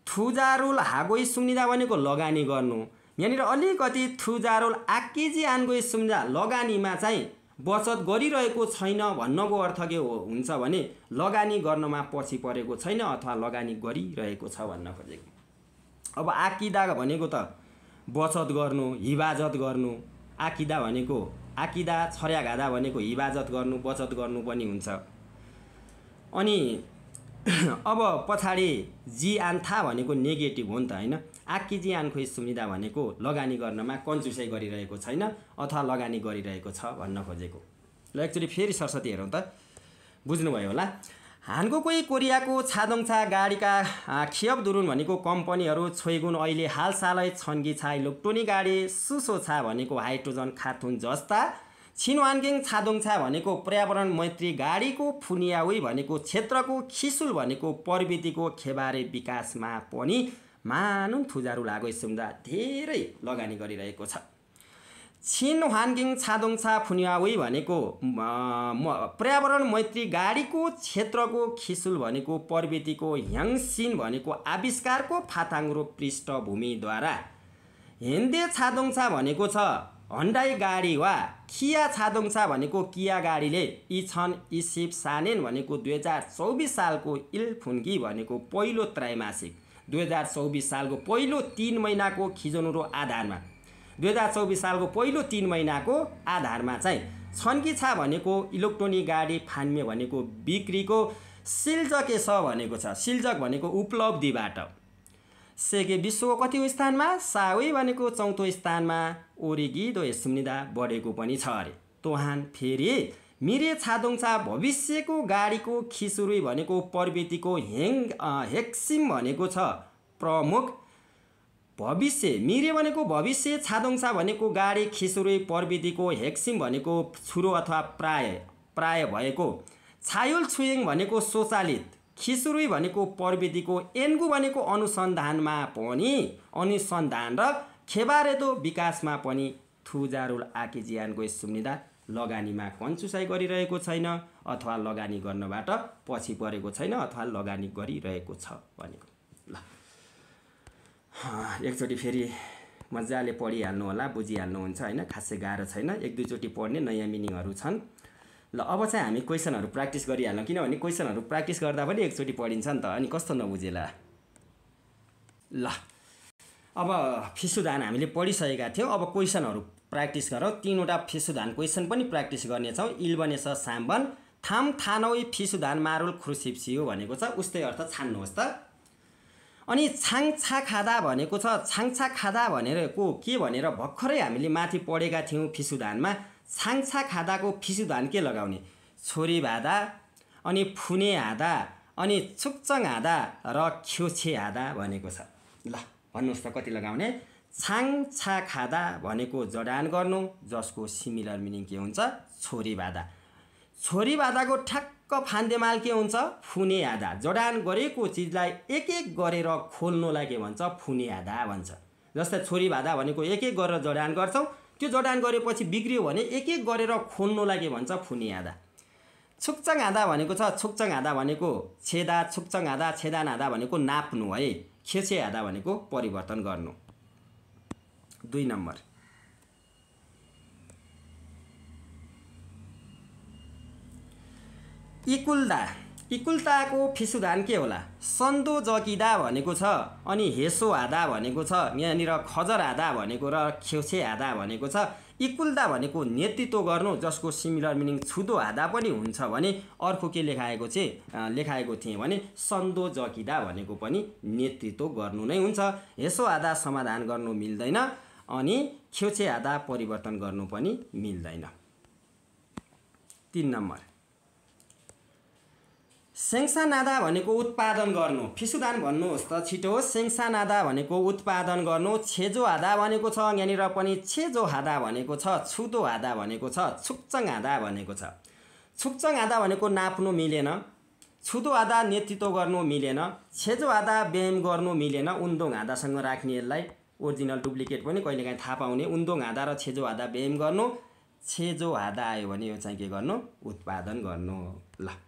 S1: थुजारोल हागोइ सुम्निदा भनेको लगानी गर्नु, यहाँनिर अलिकति थुजारोल आकिजी आन्गो सुम्निदा लगानीमा चाहिँ बचत गरिरहेको छैन भन्नको अर्थ के हुन्छ भने लगानी गर्नमा पछि परेको छैन अथवा लगानी गरिरहेको छ भन्न खोजेको। अब आकिदा भनेको त बचत गर्नु, हिफाजत गर्नु, आकिदा भनेको आकिदा छर्याघादा भनेको हिफाजत गर्नु, बचत गर्नु पनि हुन्छ। अनि अब पछाडि जी आन्था भनेको नेगेटिभ हो नि त हैन। आकिजी आन्खो सुम्निदा भनेको लगानी गर्नमा कन्जुसै गरिरहेको छैन अथवा लगानी गरिरहेको छ भन्न खोजेको। ल एक्चुअली फेरि सरस्वती हेरौँ त, बुझ्नुभयो होला। हानको कोही कोरियाको छादोङछा गाडीका खियब दुरुन भनेको कम्पनीहरू छोइगुन अहिले हालसालै छन्गी छा इलेक्ट्रोनिक गाडी, सुसो छा भनेको हाइड्रोजन खातुन जस्ता, छिनवानगेङ छादोङछा भनेको पर्यावरण मैत्री गाडीको फुनियावी भनेको क्षेत्रको खिसुल भनेको प्रविधिको खेबारे विकासमा पनि मानुङ थुजारु लागो सुम्दा धेरै लगानी गरिरहेको छ। छिनवानगेङ छादोङछा फुनियावी भनेको पर्यावरण मैत्री गाडीको क्षेत्रको खिसुल भनेको प्रविधिको ह्याङसिन भनेको आविष्कारको फाथाङ्रो पृष्ठभूमिद्वारा हेन्डे छादोङछा भनेको छ हन्डाई गाडी वा खिया छादोङछा भनेको किया गाडीले इछन इसिप सानेन भनेको 2024 सालको इलफुन्गी भनेको पहिलो त्रैमासिक 2024 सालको पहिलो 3 महिनाको खिजनुरो आधारमा 2024 सालको पहिलो 3 महिनाको आधारमा चाहिँ छन्की छा भनेको इलेक्ट्रोनिक गाडी फान्मे भनेको बिक्रीको सिल्जक एस भनेको छ। सिल्जक भनेको उपलब्धिबाट, सेगे विश्वको कति स्थानमा साउई भनेको 4औं स्थानमा ओरिगिदो एसुम्निदा बढेको पनि छ अरे। तोहान फेरि मिरे छादोङचा भविष्यको गाडीको खिसुरुई भनेको प्रवृत्तिको हेक्सिम भनेको छ प्रमुख भविष्य। मिरे भनेको भविष्य, छादोङचा भनेको गाडी, खिसुरुई प्रवृत्तिको हेक्सिम भनेको छुरो अथवा प्राय भएको, छायोल छुयेङ भनेको स्वचालित, खिसुरुई भनेको प्रवृत्तिको, एन्गु भनेको अनुसन्धानमा पनि, अनुसन्धान र खेबारेदो विकासमा पनि थुजारुल आकिजियानको सुम्निदा लगानीमा कन्चुसाइ गरिरहेको छैन अथवा लगानी गर्नबाट पछि परेको छैन अथवा लगानी गरिरहेको छ भनेको। ल एकचोटि फेरि मजाले पढिहाल्नु होला, बुझिहाल्नुहुन्छ हैन, खासै गाह्रो छैन। एक दुईचोटि पढ्ने नयाँ मिनिङहरू छन्। ल अब चाहिँ हामी क्वेसनहरू प्र्याक्टिस गरिहालौँ, किनभने क्वेसनहरू प्र्याक्टिस गर्दा पनि एकचोटि पढिन्छ नि त, अनि कस्तो नबुझेला। ल अब फिसुदान हामीले पढिसकेका थियौँ। अब क्वेसनहरू प्र्याक्टिस गरौँ। 3वटा फिसुदान क्वेसन पनि प्र्याक्टिस गर्नेछौँ। इल्बनेस साम्बन थाम थानौई फिसुदान मारुल खुर्सिप्सियो भनेको छ, उस्तै अर्थ छान्नुहोस् त। अनि छाङछा खादा भनेको छ। छाङछा खादा भनेको के भनेर भर्खरै हामीले माथि पढेका थियौँ फिसुदानमा। छाङछा खादाको फिसुदान के लगाउने? छोरी भादा, अनि फुने हादा, अनि छुक्चङ हादा र ख्योछे हादा भनेको छ। ल भन्नुहोस् त कति लगाउने? छाङछा खादा भनेको जडान गर्नु, जसको सिमिलर मिनिङ के हुन्छ? छोरी भादा। छोरी भादाको ठ्याक्क फान्देमाल के हुन्छ? फुने हादा। जडान गरेको चिजलाई एक एक गरेर खोल्नुलाई के भन्छ? फुने हादा भन्छ। जस्तै छोरी भादा भनेको एक एक गरेर जडान गर्छौँ, त्यो जडान गरेपछि बिग्रियो भने एक एक गरेर खोल्नुलाई के भन्छ? फुने हादा। छुक्चङ हादा भनेको छ। छुक्चङ हादा भनेको छेदा, छुक्चङ हादा, छेदान हादा भनेको नाप्नु है। खेचे हादा भनेको परिवर्तन गर्नु। 2 नम्बर इकुल्दा। इकुल्ताको फिसुदान के होला? सन्दो जकिदा भनेको छ, अनि हेसो हादा भनेको छ, यहाँनिर खजर हादा भनेको र ख्योछे हादा भनेको छ। इकुल्दा भनेको नेतृत्व गर्नु, जसको सिमिलर मिनिङ छुदो हादा पनि हुन्छ भने अर्को के लेखाएको थिएँ भने सन्दो जकिदा भनेको पनि नेतृत्व गर्नु नै हुन्छ। हेसो हादा समाधान गर्नु मिल्दैन, अनि ख्योछे हादा परिवर्तन गर्नु पनि मिल्दैन। 3 नम्बर सेङ्सा नादा भनेको उत्पादन गर्नु। फिसुदान भन्नुहोस् त छिटो। सेङ्सा नादा भनेको उत्पादन गर्नु। छेजो हादा भनेको छ, यहाँनिर पनि छेजो हादा भनेको छ। छुदो हादा भनेको छ। छुक्चङ हादा भनेको छ। छुक्चङ हादा भनेको नाप्नु मिलेन। छुदो हादा नेतृत्व गर्नु मिलेन। छेजो हादा व्यायाम गर्नु मिलेन। उन्दोङ हादासँग राख्ने यसलाई ओरिजिनल डुप्लिकेट पनि कहिलेकाहीँ थाहा पाउने। उन्दोङ हादा र छेजो हादा व्यायाम गर्नु। छेजो हादा आयो भने यो चाहिँ के गर्नु? उत्पादन गर्नु। ल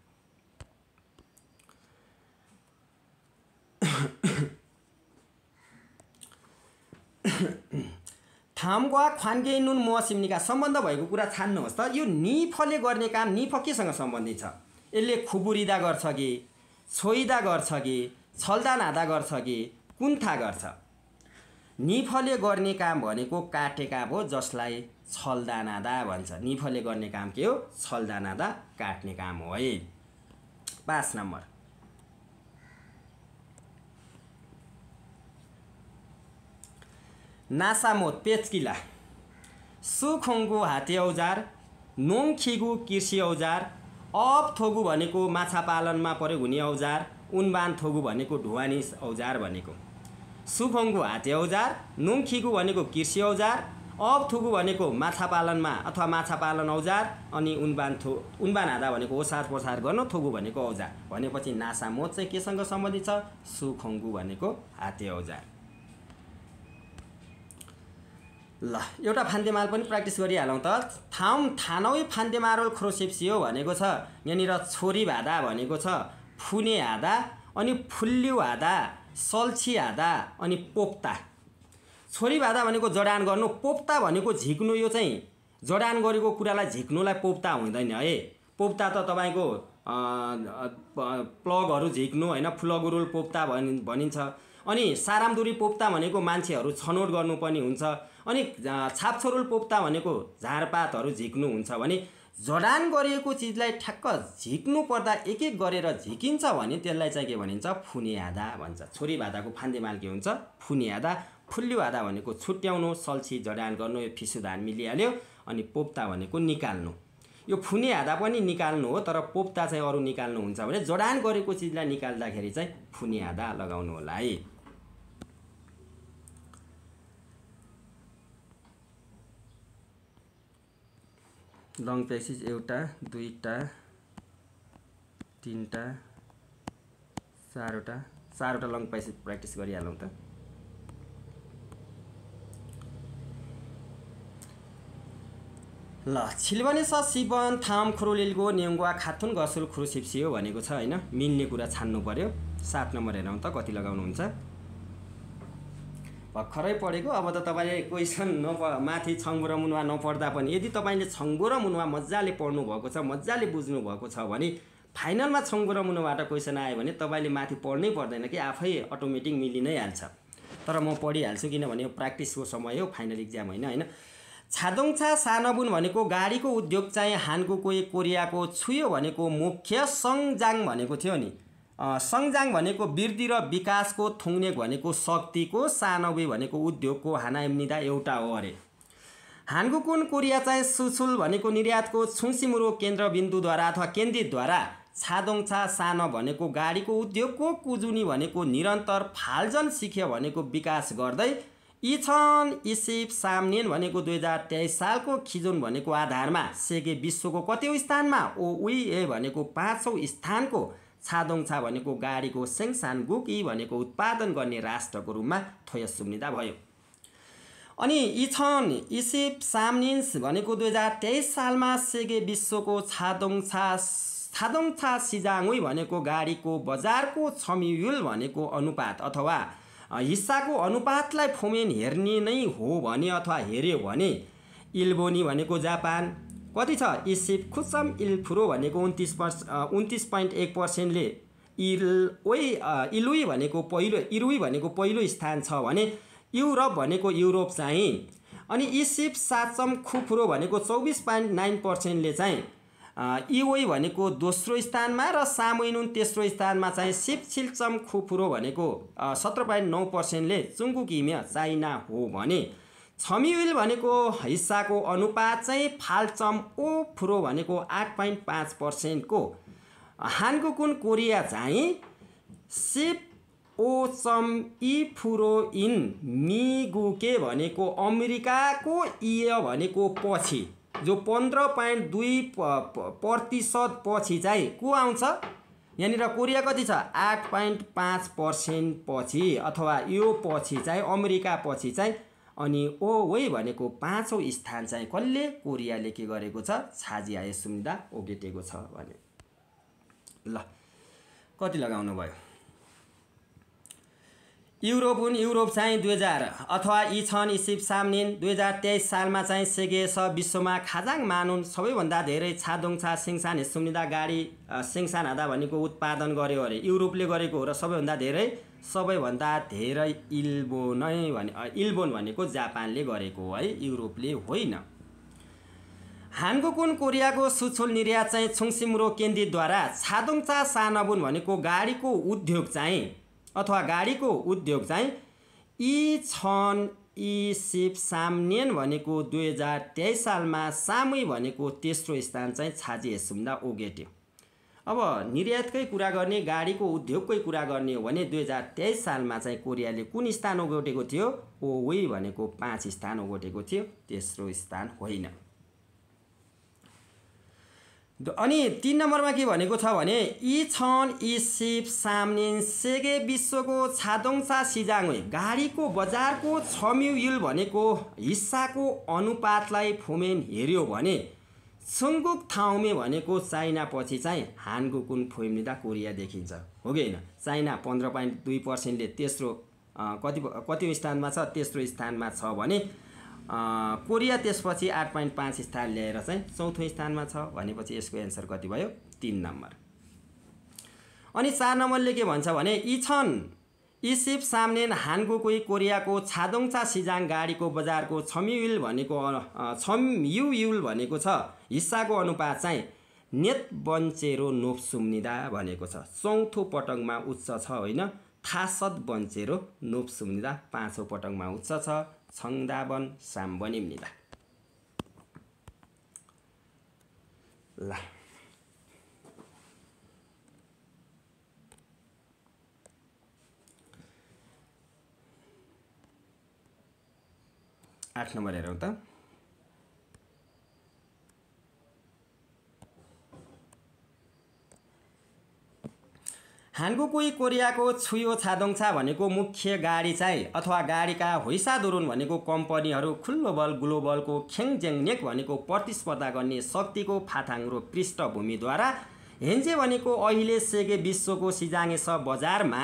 S1: थामगुवा ख्वान्गे नुन मसिम्निका सम्बन्ध भएको कुरा छान्नुहोस् त। यो निफले गर्ने काम निफ केसँग सम्बन्धित छ? यसले खुबुरिदा गर्छ कि, छोइदा गर्छ कि, छल्दा नादा गर्छ कि, कुन्था गर्छ? निफले गर्ने काम भनेको काटेका हो, जसलाई छल्दा नादा भन्छ। निफले गर्ने काम के हो? छल्दा नादा काट्ने काम हो है। 5 नम्बर नासामोत पेचकिला। सुखोङ्गु हाते औजार, नोङखिगु कृषि औजार, अब थोगु भनेको माछा पालनमा प्रयोग हुने औजार, उनबान थोगु भनेको ढुवानी औजार भनेको। सुखोङ्गु हाते औजार, नोङखिगु भनेको कृषि औजार, अब थोगु भनेको माछा पालनमा अथवा माछा पालन औजार, अनि उनबान हादा भनेको ओसार पोसार गर्न, थोगु भनेको औजार भनेपछि नासामोत चाहिँ केसँग सम्बन्धित छ? सुखोङ्गु भनेको हाते औजार। ल एउटा फान्देमाल पनि प्र्याक्टिस गरिहालौँ त। थानौई फान्देमारोल ख्रोसेप्सियो भनेको छ। यहाँनिर छोरी हादा भनेको छ, फुने हादा, अनि फुल्ल्यु हादा, सल्छी हादा, अनि पोप्ता। छोरी हादा भनेको जडान गर्नु, पोप्ता भनेको झिक्नु। यो चाहिँ जडान गरेको कुरालाई झिक्नुलाई पोप्ता हुँदैन है। पोप्ता त तपाईँको प्लगहरू झिक्नु होइन, फ्लगुरुल पोप्ता भनिन्छ। अनि सारामदुरी पोप्ता भनेको मान्छेहरू छनौट गर्नु पनि हुन्छ। अनि छापछोरुल पोप्ता भनेको झारपातहरू झिक्नु हुन्छ भने जडान गरिएको चिजलाई ठ्याक्क झिक्नु पर्दा एक एक गरेर झिकिन्छ भने त्यसलाई चाहिँ के भनिन्छ फुनियादा भन्छ। छोरी भादाको फान्देमाल के हुन्छ फुनियादा। फुल्ली आधा भनेको छुट्याउनु, सल्छी जडान गर्नु, यो फिसुधान मिलिहाल्यो। अनि पोप्ता भनेको निकाल्नु। यो फुने आधा पनि निकाल्नु हो, तर पोप्ता चाहिँ अरू निकाल्नु हुन्छ भने जडान गरेको चिजलाई निकाल्दाखेरि चाहिँ फुने आधा लगाउनु होला है। लङ प्यासेज एउटा, दुईटा, तीनटा, चारवटा लङ प्यासेज प्र्याक्टिस गरिहालौँ त। ल छिलबने स सिबन थाम खुरुलिलगो नेङ्गुवा खाथुन गसुल खुरुसिप्सियो भनेको छ हैन। मिल्ने कुरा छान्नु पर्यो। 7 नम्बर हेरौँ त कति लगाउनुहुन्छ। भर्खरै पढेको। अब त तपाईले क्वेशन माथि छङ्गो र मुनुवा नपढ्दा पनि यदि तपाईले छङ्गो र मुनुवा मज्जाले पढ्नु भएको छ, मज्जाले बुझ्नु भएको छ भने फाइनलमा छङ्गो र मुनुबाट क्वेशन आयो भने तपाईले माथि पढ्नै पर्दैन कि आफै अटोमेटिक मिलि नै हाल्छ। तर म पढिहाल्छु किनभने यो प्र्याक्टिसको समय हो, फाइनल एक्जाम होइन हैन। छादोङछा सानबुन भनेको गाडीको उद्योग चाहिँ हानगुको कोरियाको छुयो भनेको मुख्य सङजाङ भनेको थियो नि। सङजाङ भनेको वृद्धि र विकासको, थुङ्नेक भनेको शक्तिको, सानबे भनेको उद्योगको, हानाइम्निदा एउटा हो अरे। हानगुकुन कोरिया चाहिँ सुसुल भनेको निर्यातको छुङसिमुरो केन्द्रबिन्दुद्वारा अथवा केन्द्रितद्वारा, छादोङछा सानो भनेको गाडीको उद्योगको, कुजुनी भनेको निरन्तर, फाल्जन सिख्य भनेको विकास गर्दै, इछन इसिप सामनिन भनेको 2023 सालको खिजुन भनेको आधारमा सेगे विश्वको कतिौं स्थानमा, ओउए भनेको 5औं स्थानको, छादोङछा भनेको गाडीको सेङसानगुकी भनेको उत्पादन गर्ने राष्ट्रको रूपमा थोयसुम्निदा भयो। अनि इछन इसिप सामनिन्स भनेको 2023 सालमा सेगे विश्वको छादोङछा सिजाङुई भनेको गाडीको बजारको छमियुल भनेको अनुपात अथवा हिस्साको अनुपातलाई फोमेन हेर्ने नै हो भने अथवा हेर्यो भने, इल्बोनी भनेको जापान कति छ, इसिप खुसम इल्फुरो भनेको 29.1%ले, इलुई भनेको पहिलो स्थान छ भने, युरोप भनेको युरोप चाहिँ, अनि इसिप साचम खुफुरो भनेको 24.9%ले चाहिँ, इओई भनेको दोस्रो स्थानमा र सामुइनुन तेस्रो स्थानमा चाहिँ, सिपछिल्चम खुफुरो भनेको 17.9%ले चुङ्गुकिम्य चाइना हो भने, छमियुल भनेको हिस्साको अनुपात चाहिँ फाल्चम ओ फुरो भनेको 8.5% को, हानगुकुन कोरिया चाहिँ सिप ओचम इ फुरो इन मिगुके भनेको अमेरिकाको इय भनेको पछि जो 15.2% पछि चाहिँ को आउँछ, यहाँनिर कोरिया कति छ 8.5% पछि अथवा यो पछि चाहिँ अमेरिका पछि चाहिँ, अनि ओवे भनेको 5औं स्थान चाहिँ कसले कोरियाले के गरेको छ छाजिआए सुम्दा ओगेटेको छ भने। ल कति लगाउनु भयो। युरोप चाहिँ 2000 अथवा इछन इसिप सामनिन 2023 सालमा चाहिँ सेगेस विश्वमा खाजाङ मानुन सबैभन्दा धेरै छादोङछा सेङसान हेसुम्निदा गाडी सेङसान हादा भनेको उत्पादन गर्यो अरे। युरोपले गरेको हो र सबैभन्दा धेरै इल्बोन भनेको जापानले गरेको हो है, युरोपले होइन। हानगुकुन कोरियाको सुछुल निर्यात चाहिँ छुङसिमुरो केन्द्रितद्वारा, छादोङछा सानबुन भनेको गाडीको उद्योग चाहिँ अथवा गाडीको उद्योग चाहिँ, इछन इसिप सामनियन भनेको 2023 सालमा, सामुई भनेको तेस्रो स्थान चाहिँ छाजी हेसुम्दा ओगेट्यो। अब निर्यातकै कुरा गर्ने, गाडीको उद्योगकै कुरा गर्ने हो भने 2023 सालमा चाहिँ कोरियाले कुन स्थान ओगटेको थियो, ओवे भनेको 5 स्थान ओगटेको थियो, तेस्रो स्थान होइन। अनि 3 नम्बरमा के भनेको छ भने, इछन इसिप सामनिन सेगे विश्वको छादोङछा सिजाङुई गाडीको बजारको छमियुल भनेको हिस्साको अनुपातलाई फोमेन हेर्यो भने, छुङ्गुक ठाउँमे भनेको चाइना पछि चाहिँ हानगुकुन फोइम्निदा कोरिया देखिन्छ हो कि होइन। चाइना 15.2%ले तेस्रो कति स्थानमा छ, तेस्रो स्थानमा छ भने, कोरिया त्यसपछि 8.5 स्थान ल्याएर चाहिँ चौथो स्थानमा छ भनेपछि यसको एन्सर कति भयो 3 नम्बर। अनि 4 नम्बरले के भन्छ भने, इछन इसिप सामनेन हानगुकुई कोरियाको छादोङचा सिजाङ गाडीको बजारको छम्युल भनेको छ हिस्साको अनुपात चाहिँ नेत बन्चेरो नोप्सुम्निदा भनेको छ। चौथो पटकमा उच्च छ होइन, थासद बन्चेरो नोप्सुम्निदा पाँचौँ पटकमा उच्च छ छङदाबन साम्बनिम्निदा। ल 8 नम्बर हेरौँ त। हानगुकुई कोरियाको छुयो छादोङछा भनेको मुख्य गाडी चाहिँ अथवा गाडीका होइसादुरुन भनेको कम्पनीहरू खुल्लो बल ग्लोबलको खेङजेङनेक भनेको प्रतिस्पर्धा गर्ने शक्तिको फाथाङ र पृष्ठभूमिद्वारा हेन्जे भनेको अहिले सेगे विश्वको सिजाङेस बजारमा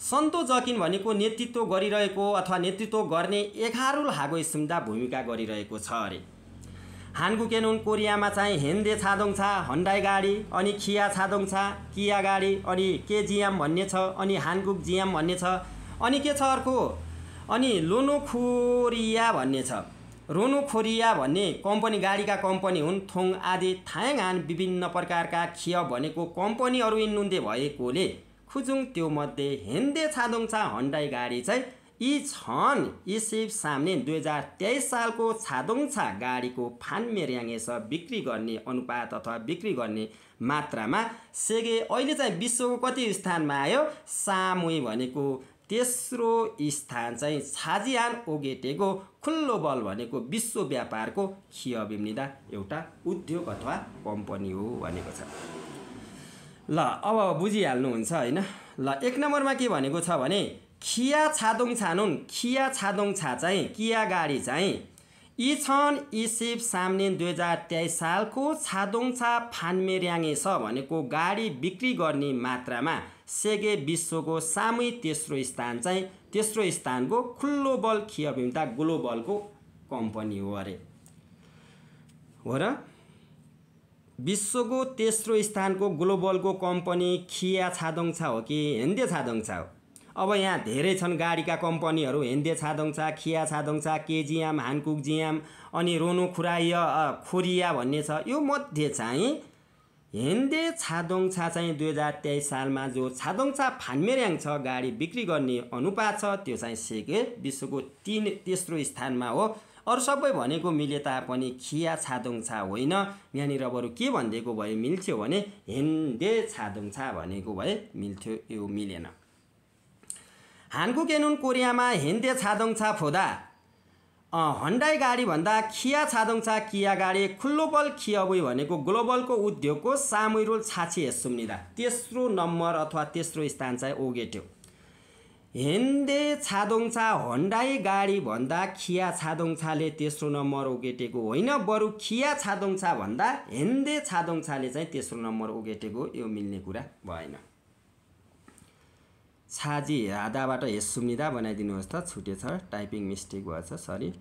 S1: सन्तो जकिन भनेको नेतृत्व गरिरहेको अथवा नेतृत्व गर्ने 11 हागो सुम्दा भूमिका गरिरहेको छ अरे। हानगुकेनुन कोरियामा चाहिँ हेन्दे छादोङछा हन्डाई गाडी, अनि खिया छादोङछा किया गाडी, अनि केजिएम भन्ने छ, अनि हानगुक जिएम भन्ने छ, अनि के छ अर्को, अनि लोनोखोरिया भन्ने छ। रोनोखोरिया भन्ने कम्पनी गाडीका कम्पनी हुन्। थोङ आदि थायङआन विभिन्न प्रकारका खिया भनेको कम्पनीहरू इन्नुन्दे भएकोले खुजुङ त्यो मध्ये हेन्दे छादोङछा हन्डाई गाडी चाहिँ यी छन्। इसिप सामने 2023 सालको छादोङछा गाडीको फान्मेर्याङेस बिक्री गर्ने अनुपात अथवा बिक्री गर्ने मात्रामा सेगे अहिले चाहिँ विश्वको कति स्थानमा आयो? सामुई भनेको तेस्रो स्थान चाहिँ छाजियान ओगेटेको खुल्लो बल भनेको विश्व व्यापारको खियबिम्निदा एउटा उद्योग अथवा कम्पनी हो भनेको छ। ल अब बुझिहाल्नुहुन्छ होइन। ल 1 नम्बरमा के भनेको छ भने खिया छादोङछानुन खिया छादोङछा चाहिँ किया गाडी चाहिँ यी छन् इसिप सामने 2023 सालको छादोङछा फान्मेर्याङेस भनेको गाडी बिक्री गर्ने मात्रामा सेगे विश्वको सामुई तेस्रो स्थान चाहिँ तेस्रो स्थानको खुल्लो बल खियबिम्ता ग्लोबलको कम्पनी हो अरे। हो र विश्वको तेस्रो स्थानको ग्लोबलको कम्पनी खिया छादोङछा हो कि हेन्दे छादोङछा हो? अब यहाँ धेरै छन् गाडीका कम्पनीहरू, हेन्दे छादोङछा, खिया छादोङछा, केजिएम, हानकुक जिएम, अनि खोरिया भन्ने छ। यो मध्ये चाहिँ हेन्दे छादोङछा चाहिँ 2023 सालमा जो छादोङछा फान्मेर्याङ छ गाडी बिक्री गर्ने अनुपात छ त्यो चाहिँ सेगे विश्वको तेस्रो स्थानमा हो। अरू सबै भनेको मिले तापनि खिया छादोङछा होइन। यहाँनिर बरु के भनिदिएको भए मिल्थ्यो भने हेन्दे छादोङछा भनेको भए मिल्थ्यो, यो मिलेन। हानगुकेनुन कोरियामा हेन्दे छादोङछा फोदा हन्डाई गाडी भन्दा खिया छादोङछा किया गाडी खुल्लो बल खियबुई भनेको ग्लोबलको उद्योगको सामुइरोल छाची हेसुम्निदा तेस्रो नम्बर अथवा तेस्रो स्थान चाहिँ ओगेट्यो। हेन्दे छादोङछा हन्डाई गाडी भन्दा खिया छादोङछाले तेस्रो नम्बर ओगेटेको होइन, बरु खिया छादोङछा भन्दा हेन्दे छादोङछाले चाहिँ तेस्रो नम्बर ओगेटेको, यो मिल्ने कुरा भएन। छाजी आधाबाट हेसुम्निदा बनाइदिनुहोस् त, छुटेछ, टाइपिङ मिस्टेक भएछ, सरी।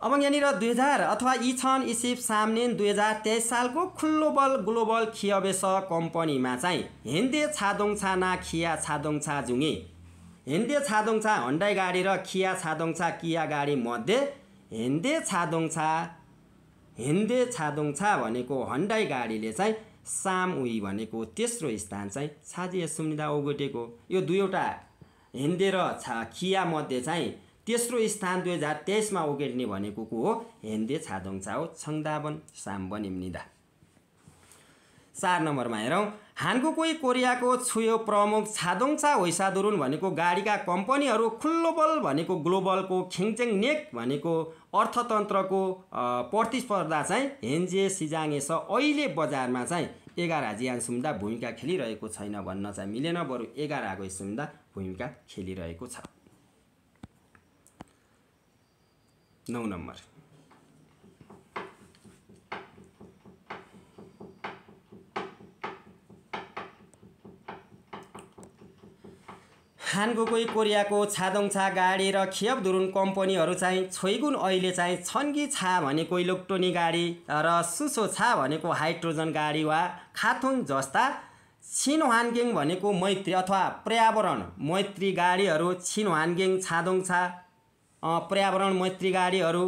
S1: अब यहाँनिर 2000 अथवा यी छन् इसिप सामने 2023 सालको खुल्लो बल ग्लोबल खियबेस कम्पनीमा चाहिँ हेन्दे छादोङछा ना खिया छादोङछा जुङे हेन्दे छादोङछा हन्डाई गाडी र खिया छादोङछा किया गाडी मध्ये हेन्दे छादोङछा भनेको हन्डाई गाडीले चाहिँ सामुई भनेको तेस्रो स्थान चाहिँ छाजी सुम्निदा ओगटेको। यो दुईवटा हेन्दे र खिया मध्ये चाहिँ तेस्रो स्थान 2023 मा ओगेट्ने भनेको को हो? हेन्दे छादोङछा हो, छङदाबन साम्बनिम्निदा। 4 नम्बरमा हेरौँ। हानगुकुई कोरियाको छुयो प्रमुख छादोङछा होइसादुरुन भनेको गाडीका कम्पनीहरू खुल्लो बल भनेको ग्लोबलको खेङचेङनेक भनेको अर्थतन्त्रको प्रतिस्पर्धा चाहिँ हेन्जे सिजाङेस अहिले बजारमा चाहिँ 11 जियान सुम्दा भूमिका खेलिरहेको छैन भन्न चाहिँ मिलेन, बरु 11 आगो सुम्दा भूमिका खेलिरहेको छ। 9 नम्बर। हानगुकुई कोरियाको छादोङछा गाडी र खियबदुरुन कम्पनीहरू चाहिँ छोइगुन अहिले चाहिँ छन्गी छा भनेको इलेक्ट्रोनिक गाडी र सुसो छा भनेको हाइड्रोजन गाडी वा खाथुङ जस्ता छिनहानगेङ भनेको मैत्री अथवा पर्यावरण मैत्री गाडीहरू छिनहानगेङ छादोङछा पर्यावरण मैत्री गाडीहरू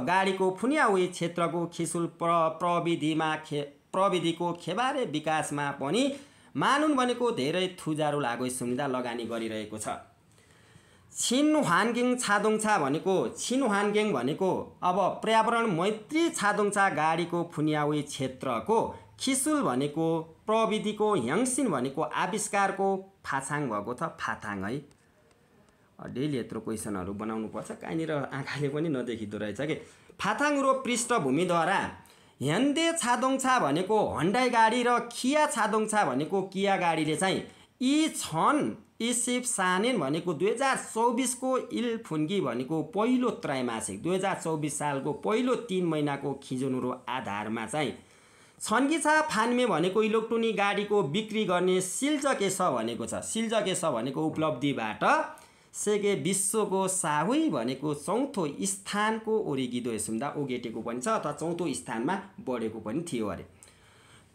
S1: गाडीको फुनियाउई क्षेत्रको खिसुल प्रविधिको खेबारे विकासमा पनि मानुन भनेको धेरै थुजारु लागोइ सुविधा लगानी गरिरहेको छ। छिनहानगेङ छादोङछा भनेको अब पर्यावरण मैत्री छादोङछा गाडीको फुनियाउई क्षेत्रको खिसुल भनेको प्रविधिको ह्याङसिन भनेको आविष्कारको फाछाङ भएको छ। फाथाङ है डेली यत्रो क्वेसनहरू बनाउनु पर्छ कहीँनिर आँखाले पनि नदेखिदो रहेछ कि। फाथाङ रो पृष्ठभूमिद्वारा ह्यान्डे छादोङछा भनेको हन्डाई गाडी र किया छादोङछा भनेको किया गाडीले चाहिँ यी छन् इसिप सानेन भनेको 2024 को इलफुन्गी भनेको पहिलो त्रैमासिक 2024 सालको पहिलो 3 महिनाको खिजोनुरो आधारमा चाहिँ छन्गिछा फान्मे भनेको इलेक्ट्रोनिक गाडीको बिक्री गर्ने सिल्जकेस भनेको छ। सिल्जकेस भनेको उपलब्धिबाट सेगे विश्वको साहुई भनेको चौथो स्थानको ओरिगिदो यसुम्दा ओगेटेको पनि छ अथवा चौथो स्थानमा बढेको पनि थियो अरे।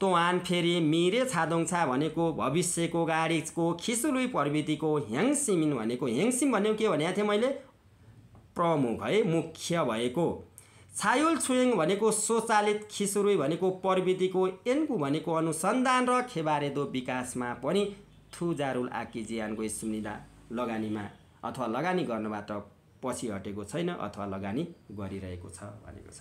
S1: तोआन फेरि मिरे छादोङछा भनेको भविष्यको गाडीको खिसुलुई प्रविधिको ह्याङसिमिन भनेको ह्याङसिम भनेको के भनेको थिएँ मैले प्रमुख है मुख्य भएको। छायुल छुएङ भनेको स्वचालित खिसुरुई भनेको प्रविधिको एन्कु भनेको अनुसन्धान र खेबारेदो विकासमा पनि थुजारुल आकिजियानको सुनिदा लगानीमा अथवा लगानी गर्नबाट पछि हटेको छैन अथवा लगानी गरिरहेको छ भनेको छ।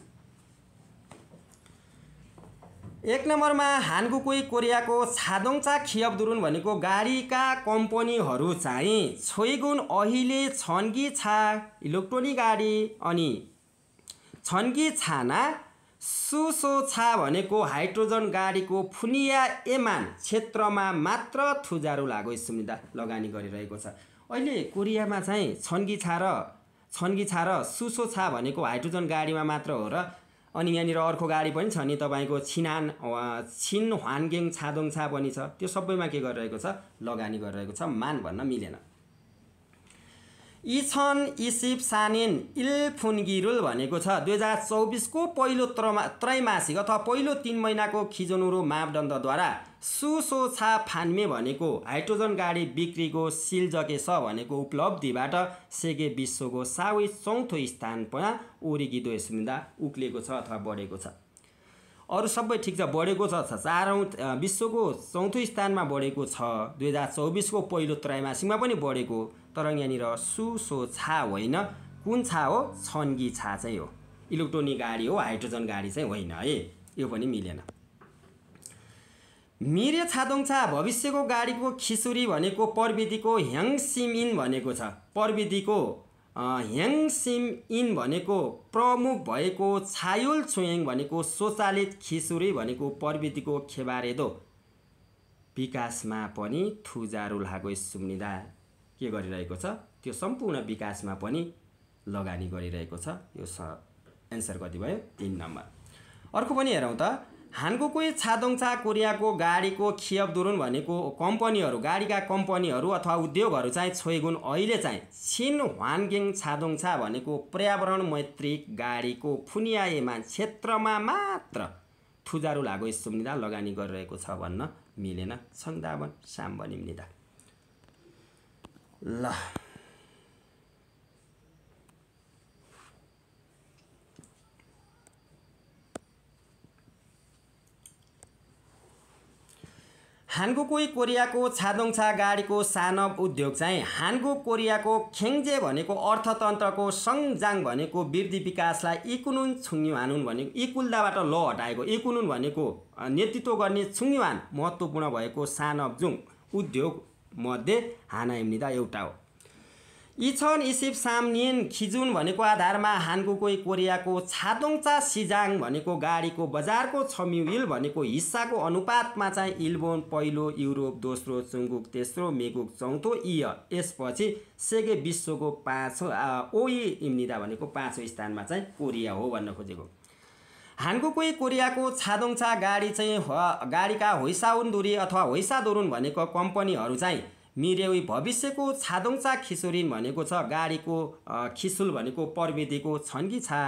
S1: 1 नम्बरमा हानगुकुई कोरियाको छादोङछा खियबदुरुन भनेको गाडीका कम्पनीहरू चाहिँ छोइगुन अहिले छन्गिछा इलेक्ट्रोनिक गाडी अनि छन्गी छाना सुसोछा भनेको हाइड्रोजन गाडीको फुनिया एमान क्षेत्रमा मात्र थुजारु लागो सुविधा लगानी गरिरहेको छ। अहिले कोरियामा चाहिँ छन्गिछा र सुसोछा भनेको हाइड्रोजन गाडीमा मात्र हो र अनि यहाँनिर अर्को गाडी पनि छ नि तपाईको छिनहानगेङ छादोङछा पनि छ। त्यो सबैमा के गरिरहेको छ लगानी गरिरहेको छ। मान भन्न मिलेन। इछन इसिप सानेन इलफुन्गिरुल भनेको छ 2024 को पहिलो त्रैमासिक अथवा पहिलो 3 महिनाको खिजोनुरो मापदण्डद्वारा सुसोछा फान्मे भनेको हाइड्रोजन गाडी बिक्रीको सिल्जकेस भनेको उपलब्धिबाट सेगे विश्वको साउई चौथो स्थानमा ओरिगिदो यसुन्दा उक्लिएको छ अथवा बढेको छ। अरु सबै ठिक छ बढेको छ चारौं विश्वको चौथो स्थानमा बढेको छ। 2024 को पहिलो त्रैमासिकमा पनि बढेको तर यहाँनिर सुसोछा होइन कुन छा हो छन्गी छा चाहिँ हो इलेक्ट्रोनिक गाडी हो हाइड्रोजन गाडी चाहिँ होइन है यो पनि मिलेन। मिरे छादोङछा भविष्यको गाडीको खिसुरी भनेको प्रविधिको ह्याङसिमिन भनेको छ। प्रविधिको ह्याङसिमिन भनेको प्रमुख भएको छायुल छुएङ भनेको स्वचालित खिसुरी भनेको प्रविधिको खेबारेदो विकासमा पनि थुजारु लागो सुनिदा के गरिरहेको छ त्यो सम्पूर्ण विकासमा पनि लगानी गरिरहेको छ। यो एन्सर कति भयो 3 नम्बर। अर्को पनि हेरौँ त हानगुकुई छादोङछा कोरियाको गाडीको खियबदुरुन भनेको कम्पनीहरू गाडीका कम्पनीहरू अथवा उद्योगहरू चाहिँ छोइगुन अहिले चाहिँ छिनहानगेङ छादोङछा भनेको पर्यावरण मैत्री गाडीको फुनियाएमा क्षेत्रमा मात्र थुजारु लागो सुनिदा लगानी गरिरहेको छ भन्न मिलेन। संदावन साम्बनी निदा ल हानगुकुई कोरियाको छादोङछा गाडीको सानव उद्योग चाहिँ हानगु कोरियाको खेङजे भनेको अर्थतन्त्रको सङजाङ भनेको वृद्धि विकासलाई इकुनुन छुङयुहानुन भनेको इकुल्दाबाट ल हटाएको इकुनुन भनेको नेतृत्व गर्ने छुङयुहान महत्त्वपूर्ण भएको सानव जुङ उद्योग मध्ये हानाइमनिदा एउटा हो। इछन इसिप सामनिन खिजुन भनेको आधारमा हानगुकुई कोरियाको छादोङछा सिजाङ भनेको गाडीको बजारको छम्युइल भनेको हिस्साको अनुपातमा चाहिँ इल्बोन पहिलो युरोप दोस्रो चुङ्गुक तेस्रो मेगुक चौथो यसपछि सेगे विश्वको 5 ओइ इम्निदा भनेको 5औं स्थानमा चाहिँ कोरिया हो भन्न खोजेको। हानगुकुई कोरियाको छादोङछा गाडी चाहिँ गाडीका होइसाउन्दुरी अथवा होइसादोरुन भनेको कम्पनीहरू चाहिँ मिरेउई भविष्यको छादोङछा खिसुरिन भनेको छ गाडीको खिसुल भनेको प्रविधिको छन्गिछा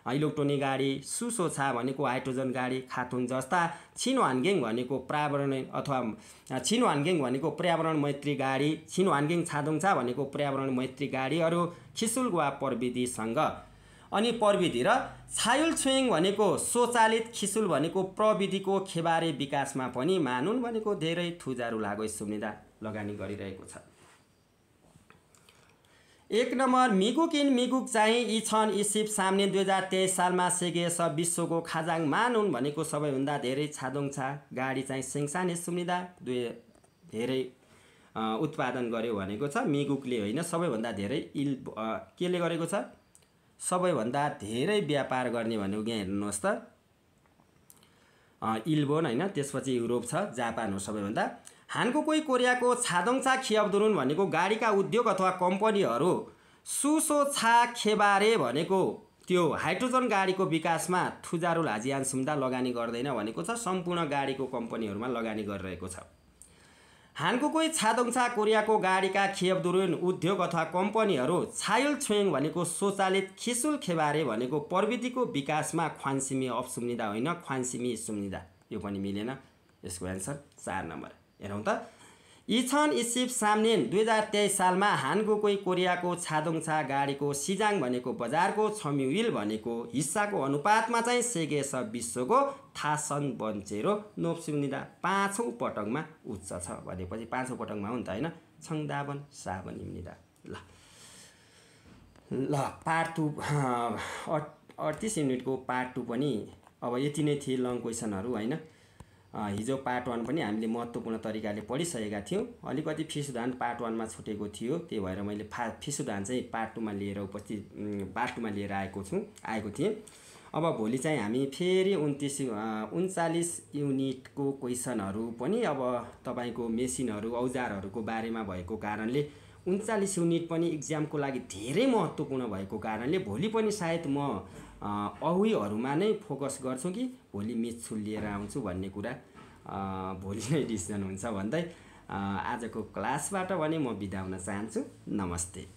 S1: इलेक्ट्रोनिक गाडी, सुसोछा भनेको हाइड्रोजन गाडी, खातुन जस्ता, छिनवानगेङ भनेको पर्यावरण अथवा छिनवानगेङ भनेको पर्यावरण मैत्री गाडी, छिनवानगेङ छादोङछा भनेको पर्यावरण मैत्री गाडीहरू खिसुल्क वा प्रविधिसँग। अनि प्रविधि र छायुलछुएङ भनेको स्वचालित, खिसुल भनेको प्रविधिको खेबारे विकासमा पनि मानुन भनेको धेरै थुजारु लागो सुविधा लगानी गरिरहेको छ। 1 नम्बर मिगुक इन मिगुक चाहिँ इछन इसिप सामने 2023 सालमा सेगेस विश्वको खाजाङ मानुन भनेको सबैभन्दा धेरै छादोङछा गाडी चाहिँ सेङसाने सुविधा धेरै उत्पादन गर्यो भनेको छ। मिगुकले होइन, सबैभन्दा धेरै केले गरेको छ, सबैभन्दा धेरै व्यापार गर्ने भनेको यहाँ हेर्नुहोस् त इल्बोन होइन, त्यसपछि युरोप छ, जापान हो सबैभन्दा। हानकुकोई कोरियाको छादोङछा खियाब्दुरुन भनेको गाडीका उद्योग अथवा कम्पनीहरू, सुसोछा खेबारे भनेको त्यो हाइड्रोजन गाडीको विकासमा थुजारु लाजियान सुम्दा लगानी गर्दैन भनेको छ। सम्पूर्ण गाडीको कम्पनीहरूमा लगानी गरिरहेको छ। हानकुकोई छादोङछा कोरियाको गाडीका खियाब्दुरुन उद्योग अथवा कम्पनीहरू, छायुलछुएङ भनेको स्वचालित, खिसुल खेबारे भनेको प्रविधिको विकासमा ख्वान्सिमी अफसुम्निदा होइन, ख्वान्सिमी सुम्निदा। यो पनि मिलेन, यसको एन्सर 4 नम्बर। हेरौँ त, इछन इसिप सामनेन 2023 सालमा हानकुकोई कोरियाको छादोङछा गाडीको सिजाङ भनेको बजारको छम्युइल भनेको हिस्साको अनुपातमा चाहिँ सेगेस विश्वको थासन बन्चेरो नोप्सिउनिदा 5औं पटकमा उच्च छ भनेपछि 5औं पटकमा हो नि त होइन, छङदाबन साबन इम्निदा। ल पार्ट 2 38 युनिटको पार्ट 2 पनि अब यति नै थिए लङ क्वेसनहरू होइन। हिजो पार्ट 1 पनि हामीले महत्त्वपूर्ण तरिकाले पढिसकेका थियौँ। अलिकति फिसुदान पार्ट 1 मा छुटेको थियो, त्यही भएर मैले फिसुदान चाहिँ पार्ट 2 मा लिएर पार्ट 2 मा लिएर आएको थिएँ। अब भोलि चाहिँ हामी फेरि 39 युनिटको क्वेसनहरू पनि अब तपाईको मेसिनहरू औजारहरूको बारेमा भएको कारणले 39 युनिट पनि इक्जामको लागि धेरै महत्त्वपूर्ण भएको कारणले भोलि पनि सायद म अहुइहरूमा नै फोकस गर्छु कि भोलि मिथ्सुल लिएर आउँछु भन्ने कुरा भोलि नै डिसिजन हुन्छ भन्दै आजको क्लासबाट भने म बिदा हुन चाहन्छु। नमस्ते।